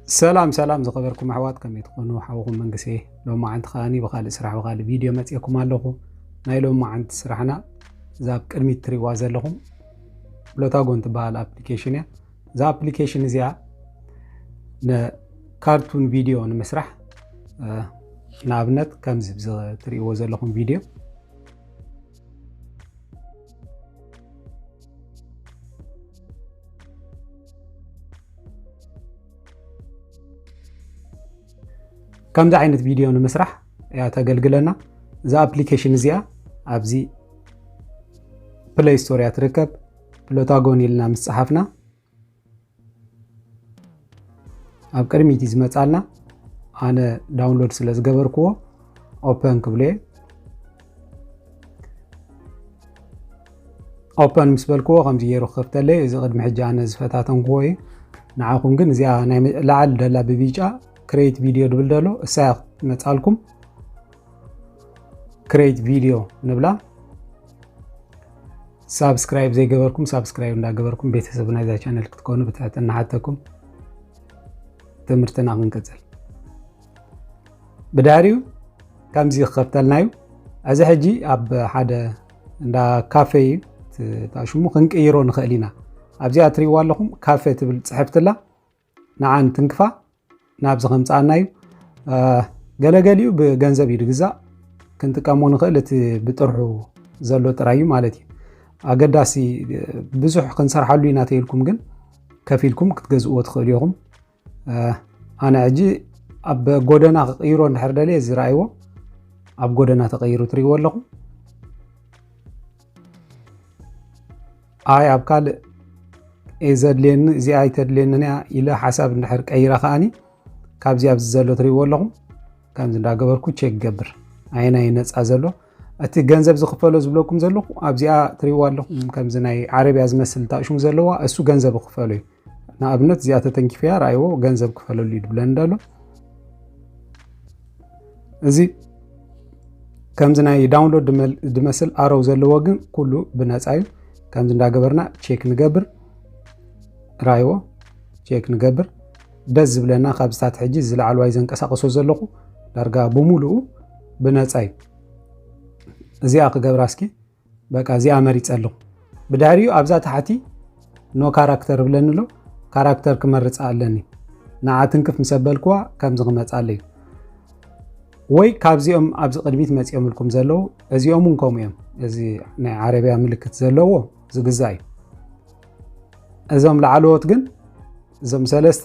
ሰላም ሰላም ዝኸበርኩም ኣሕዋት፣ ከመይ ትኾኑ? ሓውኹም መንግስቴ። ሎማዓንቲ ከኣኒ ብኻልእ ስራሕ ብኻልእ ቪድዮ መፅኤኩም ኣለኹ። ናይ ሎማዓንቲ ስራሕና እዛ ኣብ ቅድሚት ትሪእዋ ዘለኹም ፕሎታጎን ትበሃል ኣፕሊኬሽን እያ። እዛ ኣፕሊኬሽን እዚኣ ንካርቱን ቪድዮ ንምስራሕ፣ ንኣብነት ከምዚ ትሪእዎ ዘለኹም ቪድዮ ከምዚ ዓይነት ቪድዮ ንምስራሕ እያ ተገልግለና። እዛ ኣፕሊኬሽን እዚኣ ኣብዚ ፕለይ ስቶር እያ ትርከብ። ፕሎታጎን ኢልና ምስ ጸሓፍና ኣብ ቅድሚት እዩ ዝመጻልና። ኣነ ዳውንሎድ ስለ ዝገበርክዎ ኦፐን ክብሎ እየ። ኦፐን ምስ በልክዎ ከምዚ ገይሩ ክኸፍተለይ። እዚ ቅድሚ ሕጂ ኣነ ዝፈታተንክዎ እዩ። ንዓኹም ግን እዚኣ ናይ ላዕሊ ደላ ብቢጫ ክሬት ቪድዮ ድብል ደሎ እሳ እያ ክትመጻልኩም። ክሬት ቪድዮ ንብላ። ሳብስክራይብ ዘይገበርኩም ሳብስክራይብ እንዳገበርኩም ቤተሰብ ናይዛ ቻነል ክትኮኑ ብትሕትና ሓተኩም። ትምህርትና ክንቅጽል። ብድሕሪኡ ከምዚ ክኸፍተልና እዩ። እዚ ሕጂ ኣብ ሓደ እንዳ ካፌ እዩ። እቲ ሽሙ ክንቅይሮ ንኽእል ኢና። ኣብዚኣ ትሪእዋ ኣለኹም ካፌ ትብል ጽሕፍትላ። ንዓን ትንክፋ ናብዚ ከምጽኣና እዩ። ገለገሊኡ ብገንዘብ እዩ ድግዛእ። ክንጥቀሞ ንኽእል እቲ ብጥርሑ ዘሎ ጥራይ እዩ ማለት እዩ። ኣገዳሲ ብዙሕ ክንሰርሓሉ ኢና ተይልኩም ግን ከፊልኩም ክትገዝእዎ ትኽእሉ ኢኹም። ኣነ ሕጂ ኣብ ጎደና ክቕይሮ እንድሕር ደልየ እዚ ረኣይዎ ኣብ ጎደና ተቐይሩ ትሪእዎ ኣለኹም። ኣይ ኣብ ካልእ እየ ዘድልየኒ እዚኣ ኣይተድልየንን እያ ኢለ ሓሳብ እንድሕር ቀይረ ከኣኒ ካብዚ ኣብዚ ዘሎ ትሪእዎ ኣለኹም። ከምዚ እንዳገበርኩ ቼክ ገብር ኣየናይ ነፃ ዘሎ እቲ ገንዘብ ዝኽፈሎ ዝብለኩም ዘለኹ ኣብዚኣ ትሪእዎ ኣለኹም። ከምዚ ናይ ዓረብያ ዝመስል ታእሽሙ ዘለዋ እሱ ገንዘብ ክፈሎ እዩ። ንኣብነት እዚኣ ተተንኪፈያ ረኣይዎ ገንዘብ ክፈለሉ እዩ ድብለኒ ደሎ። እዚ ከምዚ ናይ ዳውንሎድ ድመስል ኣረው ዘለዎ ግን ኩሉ ብነፃ እዩ። ከምዚ እንዳገበርና ቼክ ንገብር። ራይዎ ቼክ ንገብር። ደስ ዝብለና ካብዝታት ሕጂ ዝለዓልዋይ ዘንቀሳቀሶ ዘለኹ ዳርጋ ብምሉኡ ብነፃ እዩ። እዚኣ ክገብራ እስኪ። በቃ እዚኣ መሪፀ ኣለኹ። ብድሕሪኡ ኣብዛ ታሕቲ ኖ ካራክተር ብለኒ ኣሎ። ካራክተር ክመርፃ ኣለኒ። ንዓ ትንክፍ ምስ ኣበልክዋ ከምዚ ክመፃ ኣለዩ። ወይ ካብዚኦም ኣብዚ ቅድሚት መፂኦምልኩም ዘለዉ እዚኦም እውን ከምኡ እዮም። እዚ ናይ ዓረብያ ምልክት ዘለዎ ዝግዛእ እዩ። እዞም ላዕለዎት ግን እዞም ሰለስተ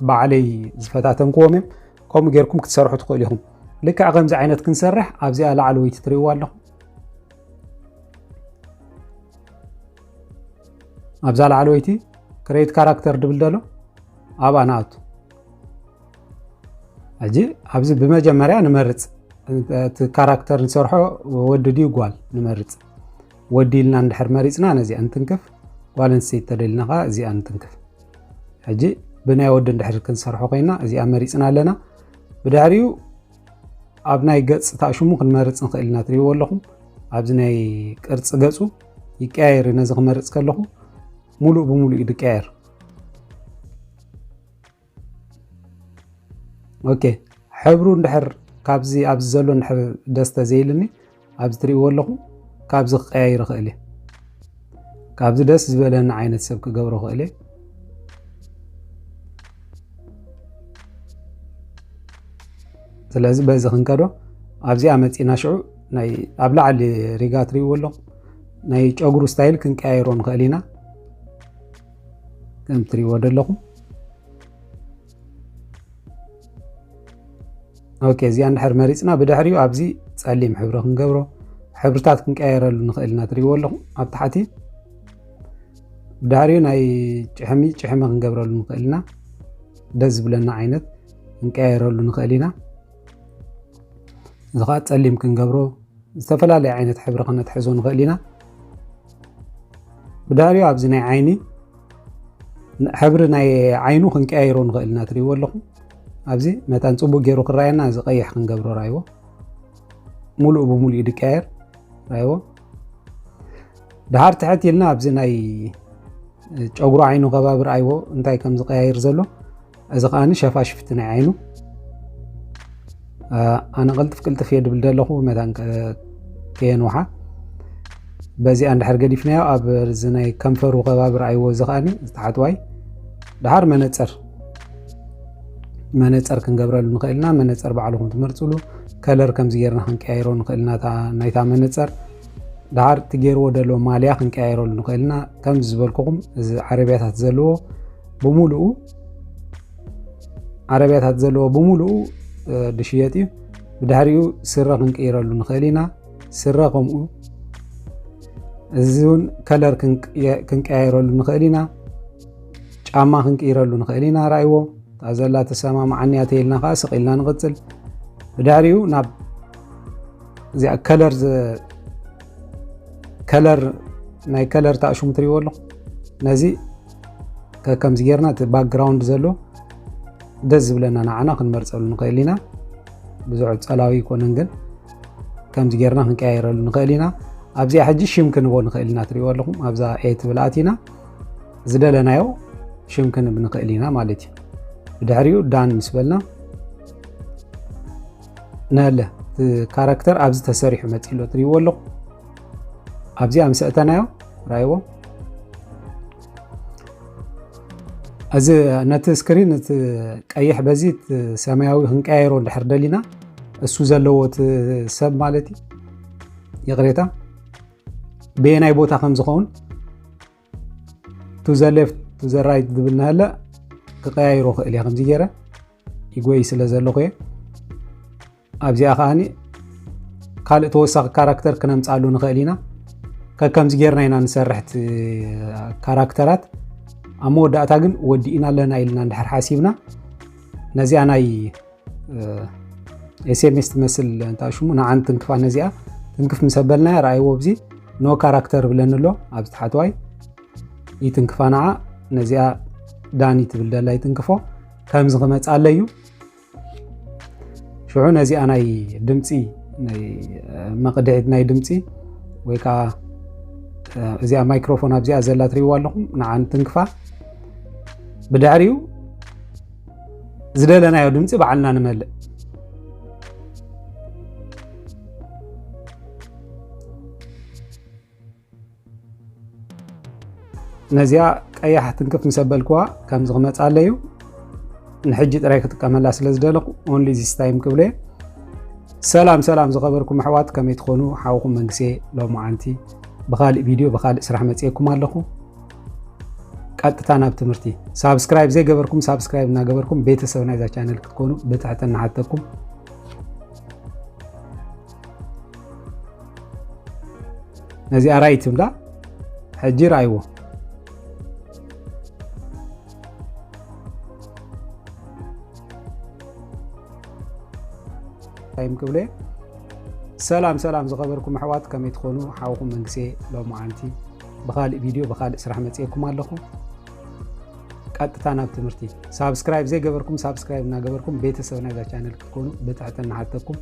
ባዕለይ ዝፈታተንክዎም እዮም። ከምኡ ጌርኩም ክትሰርሑ ትኽእሉ ኢኹም። ልክዕ ከምዚ ዓይነት ክንሰርሕ ኣብዚኣ ላዕለወይቲ ትርእይዋ ኣለኹም። ኣብዛ ላዕለወይቲ ክሬት ካራክተር ድብል ደሎ ኣብኣ ንኣቱ። ሕጂ ኣብዚ ብመጀመርያ ንመርጽ። እቲ ካራክተር ንሰርሖ ወዲ ድዩ ጓል ንመርጽ። ወዲ ኢልና እንድሕር መሪጽና ነዚኣ እንትንክፍ፣ ጓል ኣንስተይቲ ተደሊና ኸዓ እዚኣ እንትንክፍ። ሕጂ ብናይ ወዲ እንድሕር ክንሰርሖ ኮይና እዚኣ መሪጽና ኣለና። ብድሕሪኡ ኣብ ናይ ገጽ ታእሽሙ ክንመርጽ ንኽእል ኢና። ትሪእዎ ኣለኹም ኣብዚ ናይ ቅርጺ ገጹ ይቀያየር እዩ። ነዚ ክመርጽ ከለኹ ሙሉእ ብሙሉእ እዩ ዝቀያየር። ኦኬ፣ ሕብሩ እንድሕር ካብዚ ኣብዚ ዘሎ እንድሕር ደስ ተዘይልኒ ኣብዚ ትሪእዎ ኣለኹም ካብዚ ክቀያይር ይኽእል እየ። ካብዚ ደስ ዝበለኒ ዓይነት ሰብ ክገብሮ ይኽእል እየ። ስለዚ በዚ ክንከዶ ኣብዚኣ መፂና ሽዑ ናይ ኣብ ላዕሊ ሪጋ ትሪእዎ ኣለኹም ናይ ጨጉሩ ስታይል ክንቀያይሮ ንኽእል ኢና። ከም ትሪእዎ ዘለኹም ኦኬ፣ እዚኣ እንድሕር መሪጽና ብድሕሪኡ ኣብዚ ጸሊም ሕብሪ ክንገብሮ ሕብርታት ክንቀያየረሉ ንኽእል ኢና። ትሪእዎ ኣለኹም ኣብ ታሕቲ ብድሕሪኡ ናይ ጭሕሚ ጭሕሚ ክንገብረሉ ንኽእል ኢና። ደስ ዝብለና ዓይነት ክንቀያየረሉ ንኽእል ኢና። እዚ ኸዓ ጸሊም ክንገብሮ ዝተፈላለየ ዓይነት ሕብሪ ክነትሕዞ ንኽእል ኢና። ብድሕሪኡ ኣብዚ ናይ ዓይኒ ሕብሪ ናይ ዓይኑ ክንቀያይሮ ንኽእል ኢና። ትሪእዎ ኣለኹም ኣብዚ መታን ጽቡቅ ገይሩ ክረኣየና እዚ ቀይሕ ክንገብሮ ራይዎ ሙሉእ ብሙሉእ ድቀያየር ራይዎ። ድሓር ትሕት ኢልና ኣብዚ ናይ ጨጉሩ ዓይኑ ከባቢ ራይዎ እንታይ ከም ዝቀያይር ዘሎ እዚ ከዓኒ ሸፋሽፍቲ ናይ ዓይኑ። ኣነ ቅልጥፍ ቅልጥፍ እየ ድብል ዘለኹ መታን ከየንውሓ። በዚኣ እንድሕር ገዲፍናዮ፣ ኣብ እዚ ናይ ከንፈሩ ከባቢ ረኣይዎ። እዚ ከዓኒ ዝተሓትዋይ ድሓር መነፀር መነፀር ክንገብረሉ ንኽእል ኢና። መነፀር ባዕልኹም ትመርፅሉ። ከለር ከምዚ ጌርና ክንቀያይሮ ንኽእል ኢና። ናይታ መነፀር ድሓር እቲ ጌርዎ ደሎ ማልያ ክንቀያይረሉ ንኽእል ኢና። ከምዚ ዝበልኩኹም እዚ ዓረብያታት ዘለዎ ብምሉኡ ዓረብያታት ዘለዎ ብምሉኡ ድሽየጥ እዩ። ብድሕሪኡ ስረ ክንቀይረሉ ንኽእል ኢና። ስረ ከምኡ። እዚ እውን ከለር ክንቀያይረሉ ንኽእል ኢና። ጫማ ክንቀይረሉ ንኽእል ኢና። ራእይዎ እታ ዘላ ተሰማማዓኒ እያ ተይልና ከዓ ስቕ ኢልና ንቕፅል። ብድሕሪኡ ናብ እዚኣ ከለር ከለር ናይ ከለር ታእሽሙ ትሪእዎ ኣለኹ። ነዚ ከከምዚ ጌርና እቲ ባክግራውንድ ዘሎ ደስ ዝብለና ንዓና ክንመርፀሉ ንኽእል ኢና። ብዙሕ ፀላዊ ኣይኮነን ግን ከምዚ ጌርና ክንቀያየረሉ ንኽእል ኢና። ኣብዚኣ ሕጂ ሽም ክንቦ ንኽእል ኢና። ትሪእዎ ኣለኹም ኣብዛ ኤ ትብል ኣቲና ዝደለናዮ ሽም ክንብ ንኽእል ኢና ማለት እዩ። ብድሕሪኡ ዳን ምስ በልና ነለ እቲ ካራክተር ኣብዚ ተሰሪሑ መፂሎ ትሪእዎ ኣለኹ። ኣብዚኣ ምስ ኣእተናዮ ራይዎ እዚ ነቲ ስክሪን እቲ ቀይሕ በዚ ሰማያዊ ክንቀያየሮ እንድሕር ደሊና እሱ ዘለዎ እቲ ሰብ ማለት እዩ። ይቕሬታ በየናይ ቦታ ከም ዝኸውን to the left to the right ዝብል ናለ ክቀያይሮ ክእል እየ። ከምዚ ገይረ ይጎይ ስለ ዘለኹ እየ። ኣብዚኣ ከዓኒ ካልእ ተወሳኺ ካራክተር ክነምፃሉ ንኽእል ኢና። ከከምዚ ጌርና ኢና ንሰርሕ እቲ ካራክተራት። ኣብ መወዳእታ ግን ወዲእና ኣለና ኢልና እንድሕር ሓሲብና ነዚኣ ናይ ኤስኤምኤስ ትመስል እንታይ ሽሙ ንዓን ትንክፋ። ነዚኣ ትንክፍ ምስ ኣበልናያ ረኣይዎ ኣብዚ ኖ ካራክተር ብለኒ ኣሎ ኣብዚ ታሕተዋይ ይትንክፋ። ንዓ ነዚኣ ዳኒ ትብል ደላ ይትንክፎ። ከምዚ ክመፅኣለይ እዩ። ሽዑ ነዚኣ ናይ ድምፂ መቕድዒት ናይ ድምፂ ወይ ከዓ እዚኣ ማይክሮፎን ኣብዚኣ ዘላ ትሪእዋ ኣለኹም። ንዓን ትንክፋ። ብድሕሪኡ ዝደለናዮ ድምፂ ባዕልና ንመልእ። ነዚኣ ቀያሕ ትንክፍ ምስ ኣበልክዋ ከምዚ ክመፅኣለይ እዩ። ንሕጂ ጥራይ ክጥቀመላ ስለ ዝደለኹ only this time ክብለ። ሰላም ሰላም ዝኸበርኩም ኣሕዋት ከመይ ትኾኑ? ሓውኹም መንግሴ ሎማዓንቲ ብኻልእ ቪድዮ ብኻልእ ስራሕ መፅኤኩም ኣለኹ። ቀጥታ ናብ ትምህርቲ። ሳብስክራይብ ዘይገበርኩም ሳብስክራይብ እናገበርኩም ቤተሰብ ናይዛ ቻነል ክትኮኑ ብትሕትና ሓተኩም። ነዚኣ ራይት ትብላ ሕጂ ረኣይዎ። ታይም ክብለ። ሰላም ሰላም ዝኸበርኩም ኣሕዋት ከመይ ትኾኑ? ሓውኹም መንግሴ ሎማዓንቲ ብኻልእ ቪድዮ ብኻልእ ስራሕ መፅኤኩም ኣለኹ። ቀጥታ ናብ ትምህርቲ። ሳብስክራይብ ዘይገበርኩም ሳብስክራይብ እናገበርኩም ቤተሰብ ናይዛ ቻነል ክትኮኑ ብትሕትና ሓተኩም።